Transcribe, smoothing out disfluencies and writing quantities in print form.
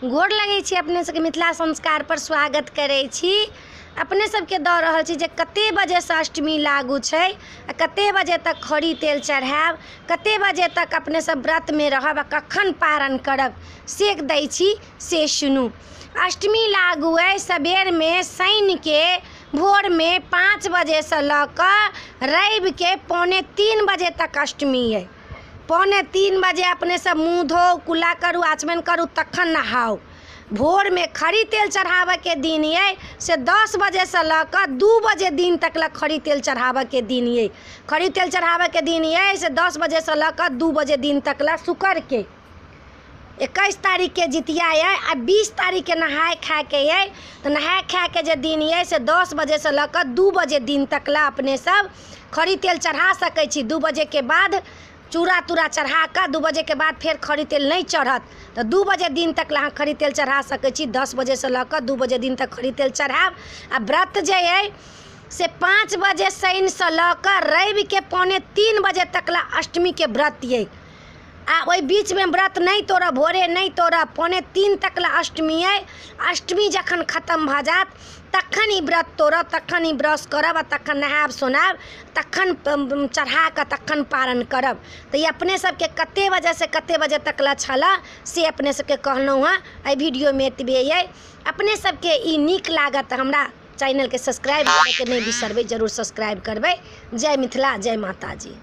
गोर लगै छी अपने सबके, मिथिला संस्कार पर स्वागत करै छी। अपने सबके दऽ रहल छी जे कते बजेसँ अष्टमी लागू छै आ कते बजे तक खरी तेल चढ़ायब, कते बजे तक अपने सब व्रतमे रहब आ कखन पारण करब, से दै छी, से सुनू। अष्टमी लागू अइ सबेरमे शनिके भोरमे 5 बजेसँ लऽ कऽ रविके 2:45 बजे तक अष्टमी अइ। 2:45 बजे अपने सब मुँह धोउ, कुल्ला करू, आचमन करू, तखन नहाउ। भोरमे खरी तेल चढ़ाबऽके दिन अइ से 10 बजेसँ लऽ कऽ 2 बजे दिन तक लए खरी तेल चढ़ाबऽके दिन अइ। खरी तेल चढ़ाबऽके दिन अइ से 10 बजेसँ लऽ कऽ 2 बजे दिन तक लए शुक्रके। 21 तारीखके जितिया अइ आ 20 तारीखके नहाय खायके अइ। तऽ नहाय खायके जे दिन अइ से 10 बजेसँ लऽ कऽ 2 बजे दिन तक लए अपने सब खरी तेल चढ़ा सकै छी। 2 बजेके बाद चूड़ा तूड़ा चढ़ा कऽ 2 बजेके बाद फेर खरी तेल नहि चढ़त, तऽ 2 बजे दिन तक लए अहाँ खरी तेल चढ़ा सकै छी। 10 बजेसँ लऽ कऽ 2 बजे दिन तक खरी तेल चढ़ायब। आ व्रत जे अइ से 5 बजे शनिसँ लऽ कऽ रविके 2:45 बजे तक लए अष्टमीके व्रत अइ। आ ओहि बीचमे व्रत नहि तोड़ब, भोरे नहि तोड़ब। 2:45 तक लए अष्टमी अइ। अष्टमी जखन खतम भऽ जायत तखन ई व्रत तोड़ब, तखन ई ब्रश करब आ तखन नहायब सोनायब, तखन चढ़ा कऽ तखन पारण करब। तऽ ई अपने सबके कते बजेसँ कते बजे तक लए छलए से अपने सबके कहलहुँ हँ। एहि वीडियोमे एतबे अइ। अपने सबके ई नीक लागत तऽ हमरा चैनलके सब्सक्राइब करैके नहि बिसरबै, जरूर सब्सक्राइब करबै। जय मिथिला, जय माताजी।